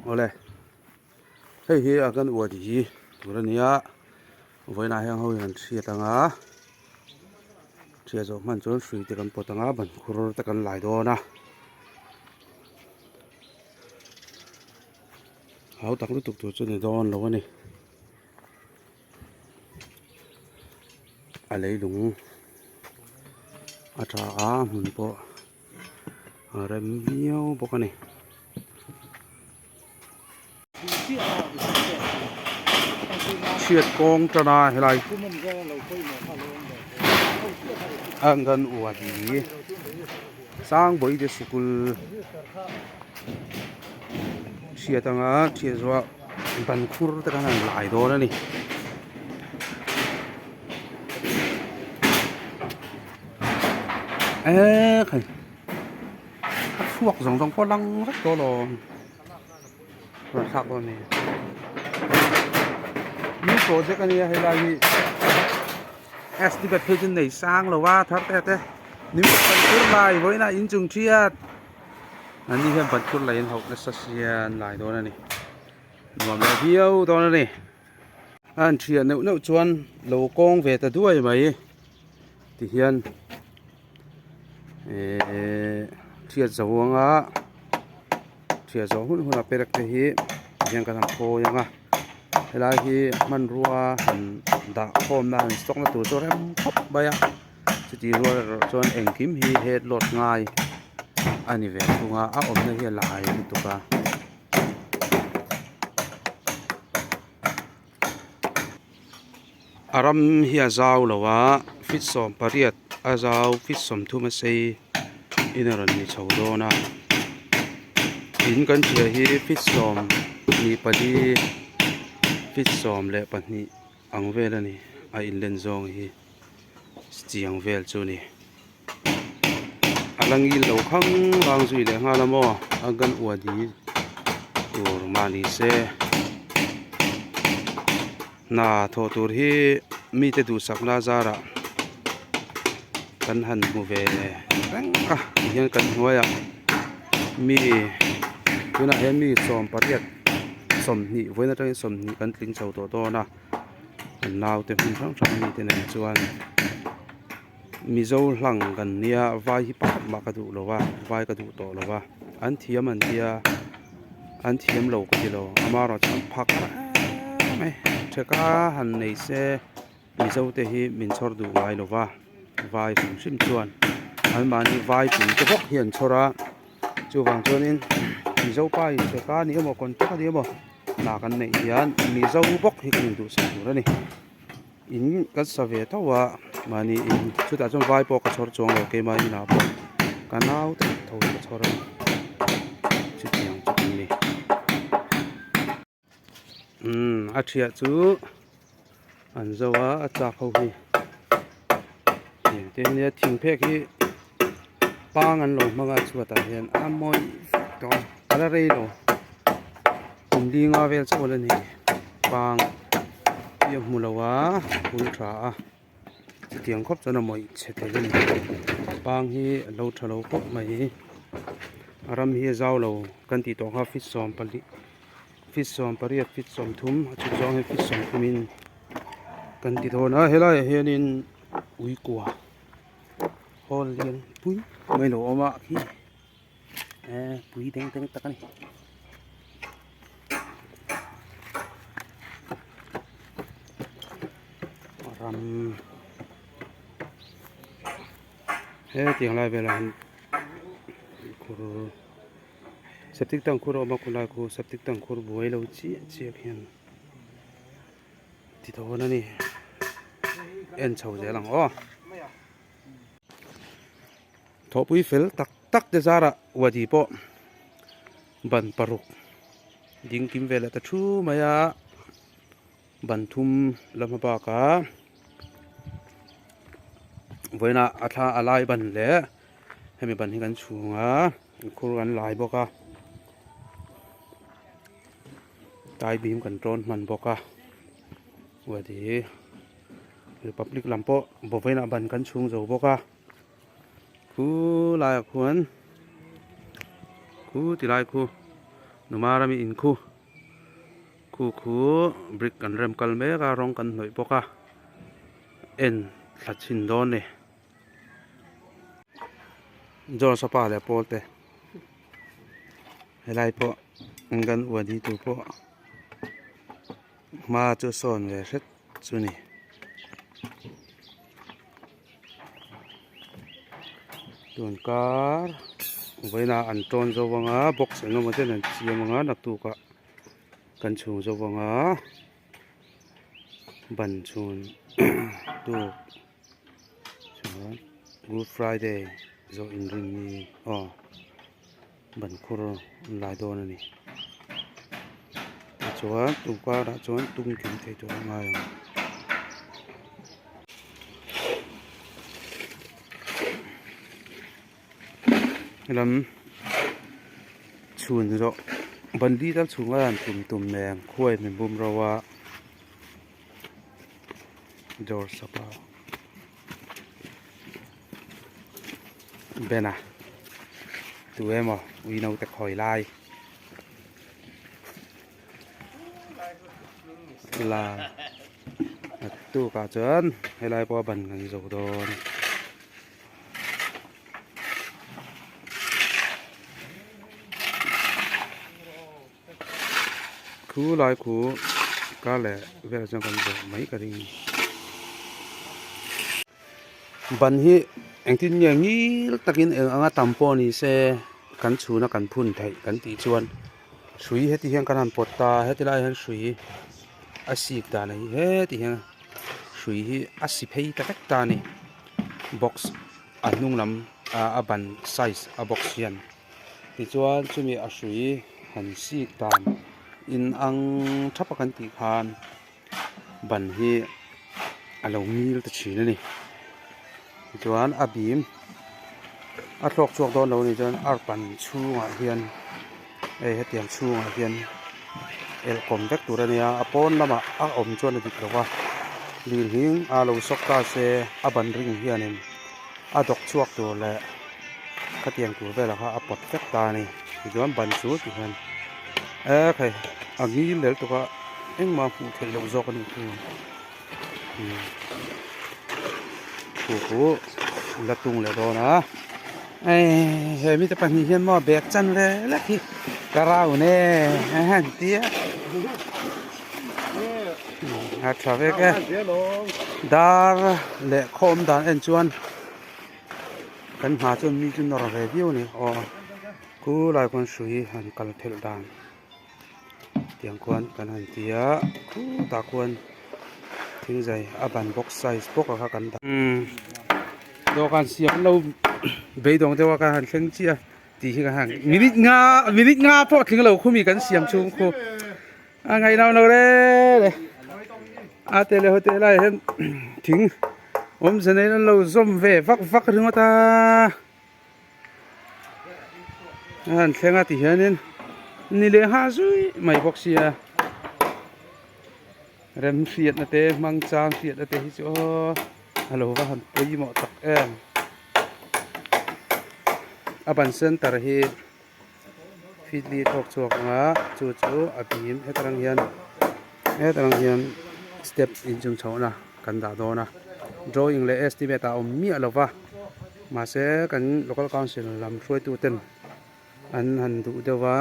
Awle hei hi a kan uat hi tur a nia vawiinah hian ho hi kan hriat ang a hriat zawh hman chuan hrui te kan pawt ang a ban khur te kan lai dawn a hau tak lutuk tur chu a ni dawn lo a ni. A leilung a tha a hmun pawh a rem viau bawk a ni. Chhiat kawng tana helai anganwadi Sangbawihi te sikul chhiat anga chhiat zawh a. Ban khur te khan an lai dawn a ni. Eee khai a chhuak zawng zawng pawh lang vek tawh alawm rawn thlak dawn a ni. New project a nia helai hi estimate phei chu nei sang lo a thar te te new ban khur lai vawiinah inchung thiat. An ni hian ban khur lei an hauh nasa sia an lai dawn a ni nuam leh viau dawn a ni a han thiah neuh neuh chuan lo kawng ve ta duai mai ti hian ehh thiat zo anga thiat zawh hun hunah perek te hi tihian kan han phawi ang a helai hi hmanrua han dah khawmna han stock na tur chu rem khawp mai a. Chutih rual erawh chuan engkim hi head load ngai a ni ve thung a a awmna hi a lai lutuk a. A ram hi a zau lo a feet 18 a zau feet 30 a sei in a rawn ni chho dawn a in kan hria hi feet 24 feet 12 ang vel a ni a inlen zawng hi. Chiang vel chu ni a la ngil lo khang vang zui leh nghal a maw a gan uadi tur mah ni se hna thawh tur hi mite duhsakna zarah kan han hmu ve reng a tihian kan hnuaiah mi tunah hian mi sawmpariat sawmhnih vawiin atangin sawmhnih kan tling chho tawh dawn a. Kan naute hmun hrang hrang mi te nen chuan mizo hlang kan nia vai hi pakhat mah ka duh lo a vai ka duh tawh lo a an thiam an tia an thiam lo ka ti lo amaherawh chu an phak em em theka han nei se mizo te hi min chhawr duh ngai lo va vai hrim hrim chuan an mahni vai pui te bawk hi an chhawr a chuvang chuanin mizo pa in theka ni emaw contract a ni emaw. Hna kan neih hian Mizo bawk hi kan induhsak tur a ni. In kan sa ve tho a mahni in chutah chuan vai pawh ka chhawr chuang lo keimah inah pawh ka nau te tho hi ka chhawr a ni chutiang chu kan ni. Umm a thiah chu an zo a a chak ho hi tiang te ania thing phek hi pang an lo hmang a chhuatah hian a mawi vek tawh a a la rei lo kum li nga vel chauh ala ni pang hi a hmu lo a hul tha a chutiang khawp chuan a mawih chhe thei a ni pang hi a lo tha lo khawp mai a ram hi a zau lo kan tih tawh kha feet 14 feet 18 feet 30 a chhuk zawng hian feet 30 in kan ti dawn a helaiah hianin ui kua hall lian pui mai lo awm a khi eh pui deng deng tak a ni. Ram hetiang lai velah hian khur septic tank khur a awm a khulai khu septic tank khur buai lo chiah chiah khian ti dawn a ni en chho zel ang aw. Thawhpui fel tak tak te zarah wadi pawh ban paruk ding kim ve leh ta thu mai a ban thum la hma bakah vawiinah a thla a lai ban leh hemi ban hi kan chhung a khur kan lai bawk a tai bim kan tawn hman bawk a wadi republic lam pawh vawiinah ban kan chhung zo bawk a. Khu laiah khuan khu ti lai khu Numar ami in khu khu khu brick an rem kal mek a rawng kan hnawih bawk a en thla chhin dawn a ni. George a pa leh pawl te helai pawh kan uan hi tur pawh hma chu a sawn ve hret chu a ni. Tun kar vawiinah an tawn zo vang a box eng emaw chen an siam ang a naktukah kan chhung zo vang a ban chhun tuk chuan good friday zawh inrinni aw ban khur an lai dawn a ni tichuan tun karah chuan tum kim thei tur a ngai ang. Helam chhun zawh ban li tal chhunga han tum tum nen khuai min bum ro a dawr sapa bena tu emaw ui naute khawi lai la naktukah chuan helai pawh a ban kan zo dawn. Khu lai khu kar leh velah chuan kan zawh mai ka ring. Ban hi engtin nge ngil takin eng anga tam pawh ni se kan chhuna kan phun theih kan tih chuan hrui heti hian kan han pawt ta heti lai hian hrui a sik dan a hi heti hian hrui hi a si phei ta vek ta a ni box a hnung lam a ban size a box hian. Tichuan chumi a hrui han sik dan in ang thap a kan tih khan ban hi a lo ngil ta thin a ni. Tichuan a bim a thlawk chhuak dawn lo a nih chuan arpan chhungah hian hei hetiang chhungah hian elh kawm vek tur a nia a pawn lamah a awm chuan a dik lo va lirnghing a lo sawk ta se a ban ring hianin a dawk chhuak tur leh. Khatiang tur velah kha a pawt vek ta a ni tichuan ban chu ti hian e khai a ngil lel tuk a engmah hmuh theih loh zawk a nih chu khu khu la tung leh dawn a hei he mite pahnih hian maw bag chan ve lek hi ka round e a han tia a tha vek e dar leh khawm dan en chuan. Kan hma chuan mi chu nawr ve viau a ni aw khu lai khuan hrui han kal phelh dan tiang khuan kan han ti a khutah khuan thingzai a ban box size bawk a kha kan dah umm dawhkan siam an lo beidawng deuh a ka han thleng chiah a tih hi ka han minute nga minute nga pawh tling lo khumi kan siam chhung khu a ngaihno lo reng e a te leh hotel lai hian thing. Awmze nei an lo zawm ve vak vak ringawt a a han thleng a ti hianin ni leh nghal zui mai bawk sia rem hriatna te hmang chang hriatna te hi chu aw a lo va han pawimawh tak em a ban center hi feet li tawk chhuak ang a chu chu a bim hetarang hian hetarang hian step inchung chhohna kan dah dawn a drawing leh estimate ah a awm miah lo va mahse kan local council lam hruaitu ten an han duh deuh a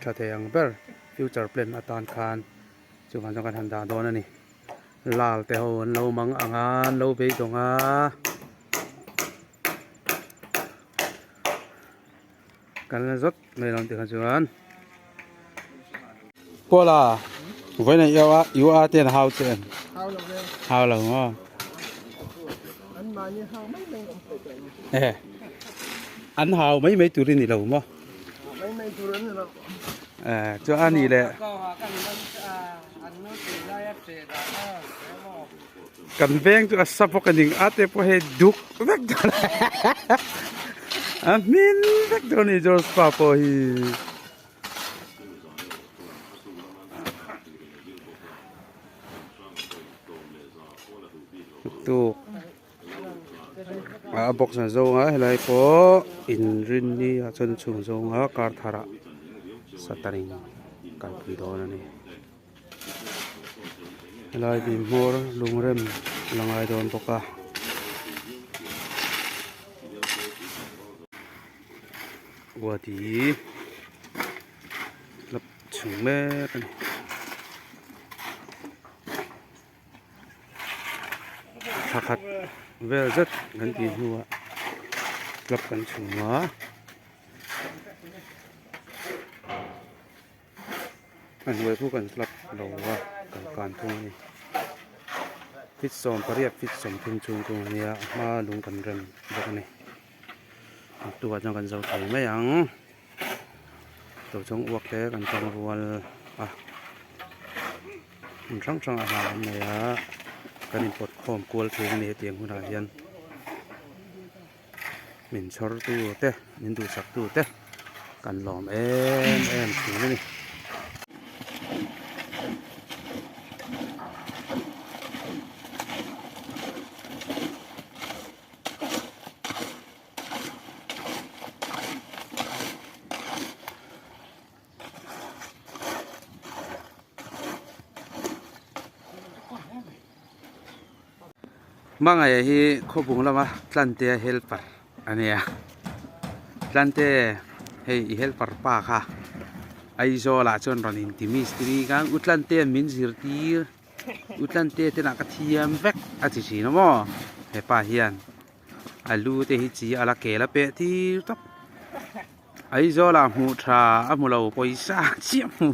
tha thei ang ber future plan atan khan chuvang chuan kan han dah dawn a ni lal te ho an lo mang ang a an lo beidawng a. Kan la zawt mai lo tih kha chuan Paula vawiin an iau a U a te an hau che em? Hau lo ve. Hau lo maw? An mahni hau mai mai awm thei tawh lo. Eh an hau mai mai tur i ni lo maw? Mai mai tur an ni lo. Eh chuan a nih leh. Kan veng chu a sa bawk a ning a te pawh hei duk vek dawn a hmin vek dawn a ni George pa pawh hi. Tuk a box an zawng a helai pawh inrinni ah chuan chhung zawng a kar thar ah. shuttering kalpui dawn a ni. Helai bim hmawr lungrem la ngai dawn bawk a. Uati lap chhung mek a ni. Thla khat vel zet kan tih hnuah club kan chhung a. A hnuai khu kan club lo a kan kan thung a ni. Feet 18 feet 30 chhung thung a nia a hma lung kan rem bawk a ni. Tukah chuan kan zo thei mai ang. To chuan uak te kan tang rual a hmun hrang hrang a hna an nei a kan inpawt khawm kual thin a ni hetiang hunah hian min chhawr tu te min duhsak tu te kan lawm em em thin a ni. Hmangaih hi khawpung lama Tlantea helper a nia Tlante hei i helper pa kha Aizawl ah chuan rawn inti mistiri khan u Tlantea'n min zirtir. U Tlante te lah ka thiam vek a ti thin a maw hepa hian a lu te hi chi a la kel a peh tir tawp Aizawl ah hmuh tha a hmu lo pawisa chiah hmu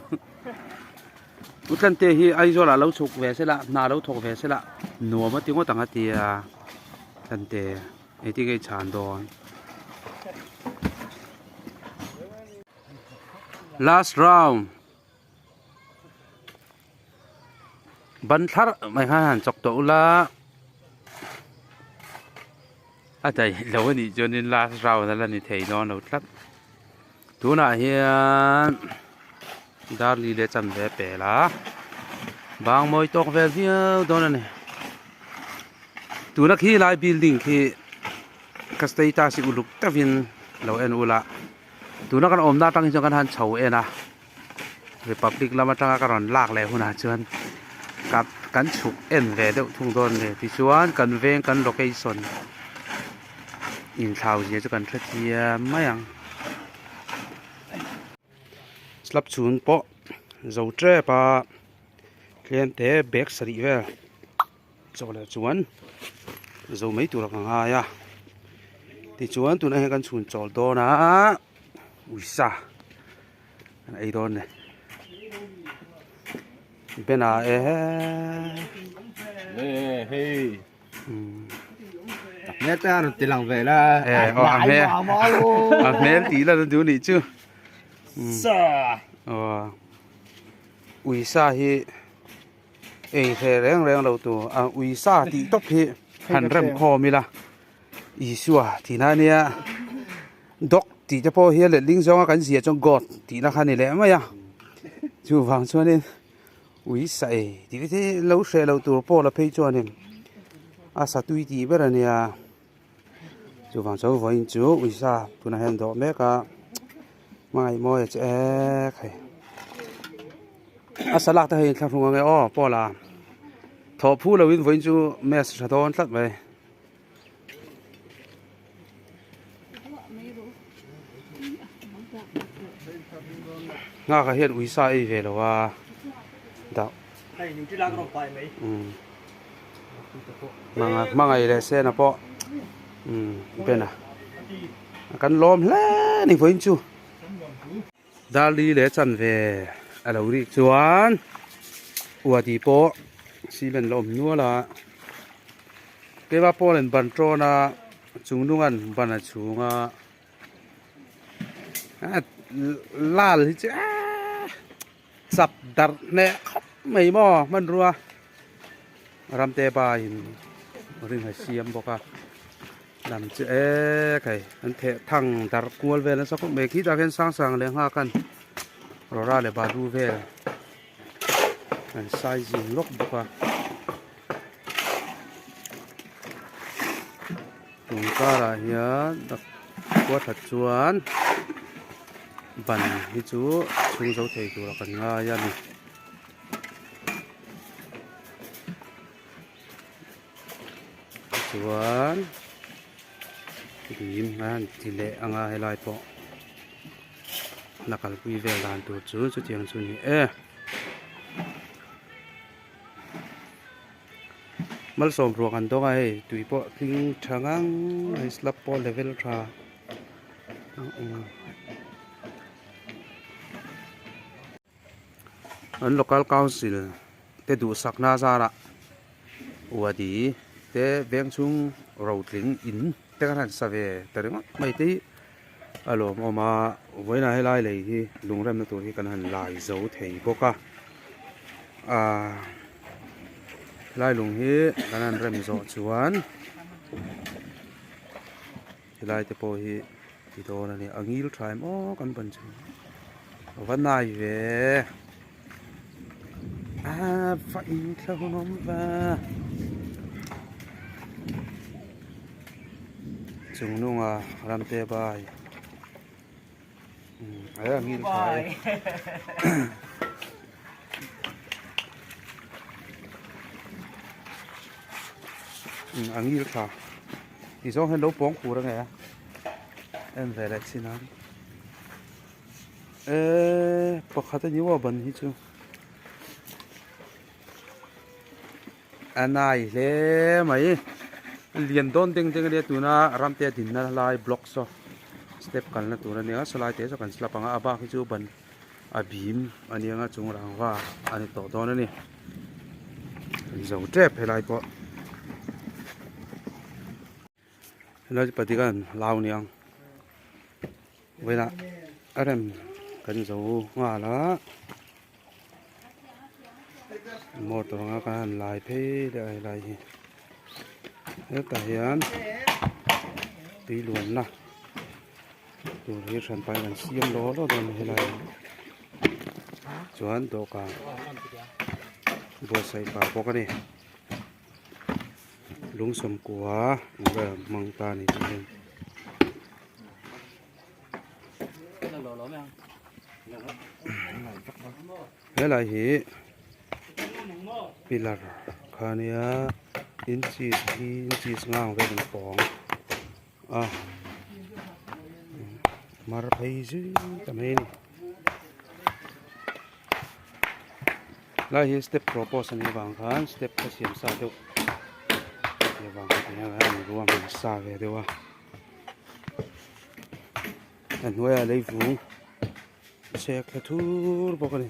U Tlante hi Aizawl ah lo chhuk ve se la hna lo thawk ve se la nuam a ti ngawt ang a tia Tlante engtin nge i chhan dawn. Last round. Ban thlar mai khan han chawk tawh ula a daih lo a nih chuanin last round a la ni thei dawn lo tlat tunah hian darli leh chanve a pel a bang mawi tawk vel viau dawn a ni tuna khi lai building khi ka status hi uluk deuhin lo en ula tuna kan awmna atang hi chuan kan han chho en a. Republic lam atanga ka rawn lak leh hunah chuan ka kan chhuk en ve deuh thung dawn a ni tichuan kan veng kan location inthlau zia chu kan hrethiam mai ang slab chhun pawh zo tep a tlem te bag sarih vel chaw leh chuan zo mai tur a ka ngai a tichuan tunah hian kan chhun chawl dawn a uisa. An ei dawn ni. Bena e he. Le hei. Hmel te an ti lang ve la. E o a hmel. A hmel ti la du ni chu. Sa. O. Uisa hi ei hle reng reng lo tu a uisa tih tawp hi han rem khawm ila. Isua tihna ania dog tih te pawh hi a letling zawnga kan ziah chuan god tihna kha a ni leh mai a chuvang chuanin ui sa ei tih te hi lo hreh loh tur pawh la phei chuanin a sa tui tih ber a nia chuvang chuan vawiin chu ui sa tunah hian dawh mek a hmangaih mawi a che ek hei a salak te hei inthlahrung ang e aw pawl a thawh phu loin vawiin chu mess tha dawn tlat mai. Nghaka hian uisa ei ve lo a dah hmangaih leh sena pawh ben a kan lawm hle ni vawiin chu Darli leh chanve a lo rik chuan uadi pawh cement la awm nual a keimah pawn an ban tawn a chung nungan ban a chhung a lal hi chu eee chap darh hneh khawp mai maw hmanrua ramte baiin ring a siam bawk a. Lam chu ek hei an theh thang darh kual vel nasa khawp mai khitah khian sang sang leh nghak an rawra leh balu vel an sai zing lawk bawk a tun karah hian khua that chuan. Ban hi chu chhung zo thei tura kan ngai a ni. Chuan dim a han ti leh anga helai pawh la kalpui vel dan tur chu chutiang chu a ni e. Malsawm ruak an dawng a hei tui pawh tling tha ngang mai slab pawh level tha an local council te duhsakna zarah uadi te veng chhung rotling in te kan han sa ve ta ringawt mai te hi a lawmawm a vawiinah helai lei hi lungremna tur hi kan han lai zo thei bawk a ahh helai lung hi kan han rem zawh chuan helai te pawh hi ti dawn a ni a ngil tha em aw kan ban chu a va nai ve a va inthlahrunawm va chung nunga ramte bai a ngil tha e. A ngil tha ti zawng hian lo pawng fur ange a en ve leh chin ang eee pakhat a ni maw ban hi chu a nai hle mai lian dawn deng deng ania tuna ramte a dinna lai block saw step kalna tur ania sawlai te saw kan slap ang a a bak hi chu ban a bim a ni anga chung rangva a ni tawh dawn a ni zo tep helai pawh helai chu padi khan lau niang vawiinah a rem kan zo nghal a motor anga kan han lai phei leh a helai hi hetah hian tui luanna. Tur hi hran pahin an siam law law dawn a ni helai ah chuan dawhkan buatsaih pah bawk a ni lungsawm kua ang vel an hmang ta a ni tih hian. Helai hi pillar kha a nia inches hi inches ngang vel an pawng. A mar phei zui ta mai a ni lai hi step propose a nih avang khan step kha siam sa deuh tih avang khan tihian an ruang an sa ve deuh a a hnuaiah leivung chhek thla thur bawk a ni.